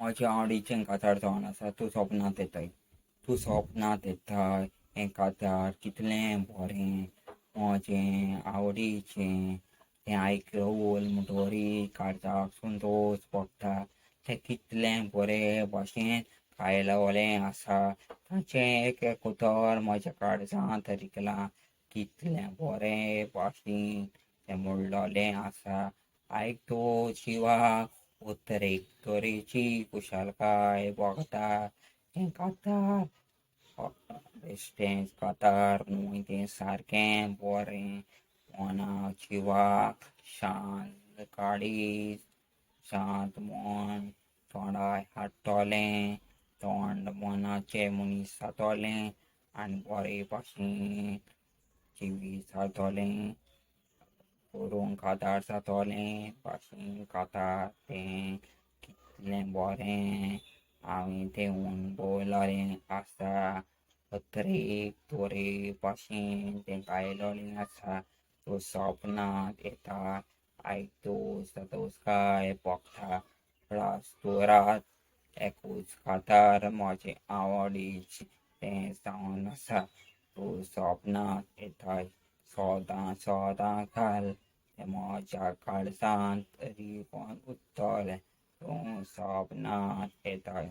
म्हज्या आवडीचें कांतार जावन आसा तूं सपनांत येताय. तूं सपनांत येताय हें कांतार कितलें बरें म्हजें आवडीचें तें आयकून म्हणटरी काळजाक संतोश भोगता. तें कितलें बरें भाशेन गायलोलें आसा. ताचें एक एक उतर म्हज्या काळजांत रिगलां. कितलें बरें भाशेन तें म्हणलोलें आसा. आयक तूं जिवाक उतरेक तरेची खुशालकाय भोगता. हें कांतार बेश्टेंच कांतार न्हय तें सारकें बरें मनाक जिवाक शांत काळीज शांत मन तोंडाय हाडटलें तोंड मनाचें मनीस जातलें आनी बरे भाशेन जिवीत जातलें करूंक आदार जातलें भाशेन कांतार तें कितलें बरें हांवें तें अणभवलें आसा. तरेक तरे भाशेन तें गायलोलें आसा. तूं सपनांत येता आयक तूं संतोशकाय भोगता. रात एकूच कांतार म्हजें आवडीचें तें जावन आसा. तूं सपनांत येताय सदां सदां काल तें म्हज्या काळजांत रिगोन उरतलें. तूं सपनांत येताय.